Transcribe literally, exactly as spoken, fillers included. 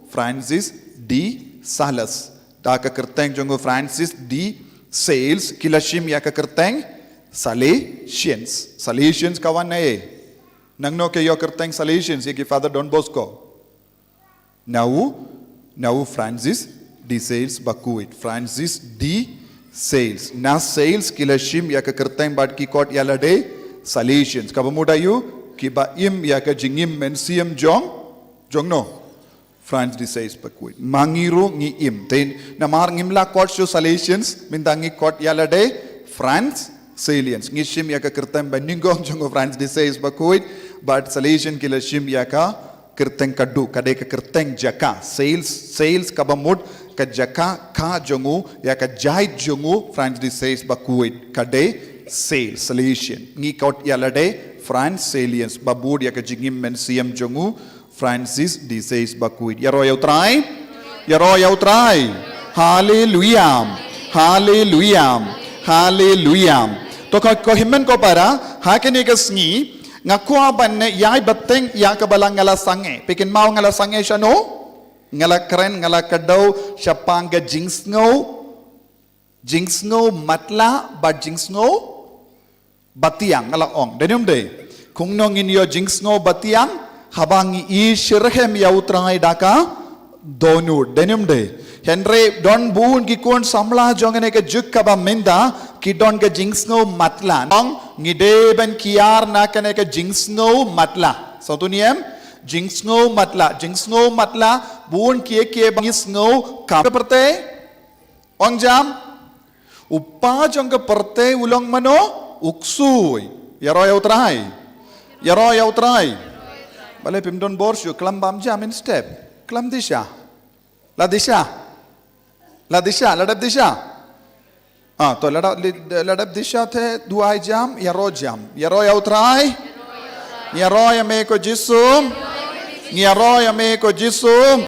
Francis de Sales. Da ka kyrteng jong u Francis de Sales ki la shim ïa ka kyrteng Salesians. Salesians ka wan na ei? Nangno ki ïoh kyrteng Salesians ïa ki Father Don Bosco? Na u, na u Francis de Sales bakhuid. Francis de Sales. Na Sales ki la shim ïa ka kyrteng bad ki khot ïa lade Salesians. Kaba mut aïu? Kiba im ïa ka jingim mynsiem jong, jong no? Francis de Sales bakhuid. Ma ngi ruh ngi im. Te namar ngim lah khot shuh Salesians, mynta ngi khot ïa lade Franciscans. Ngi shim ïa ka kyrteng ba nyngkong jong u Francis de Sales bakhuid, bad Salesian ki la shim ïa ka kyrteng khadduh, ka dei ka kyrteng jaka. Sales, Sales kaba mut ka jaka ka jong u, ïa ka jait jong u Francis de Sales bakhuid, ka dei Sales, Salesian. Ngi khot ïa lade Franciscans, ba bud ïa ka jingim mynsiem jong u Francis de Sales bakhuid. Ïaroh ïa u Trai. Ïaroh ïa u Trai. Haleluia. Haleluia. Haleluia. To ko, ko hynmen ko para, ha kane ka sngi nga kwah ban ïai bteng ïa ka balang nga la sangeh. Phi kynmaw nga la sangeh shano? Nga la kren, nga la kdew shaphang ka jingsngew, jingsngew matlah bad jingsngew batiang, nga la ong. Dei ne ym dei? Kumno ngin ïoh jingsngew batiang? Haba ngi i shitrhem ïa u Trai da ka dohnud. Dei ne ym dei? Hynrei don bun ki khun samla jong kane ka juk kaba mynta ki don ka jingsngew matlah. Ong ngi dei ban kiar na kane ka jingsngew matlah. Sngewthuh ne em? Jingsngew matlah, jingsngew matlah, bun kiei kiei ba ngi sngew kam pyrthei. Ong jam. U pa jong ka pyrthei u long mano? U ksuid. Ïaroh ïa u Trai. Ïaroh ïa u Trai. Balei phim don bor shuh? Klam bam jam in step. Klam disa. La disa. La disa, la dep disa. Ah, to la dep, la dep disa te duwai jam, ïaroh jam. Ïaroh ïa u Trai. Ïaroh ïa me ko Jisu. Ïaroh ïa me ko Jisu.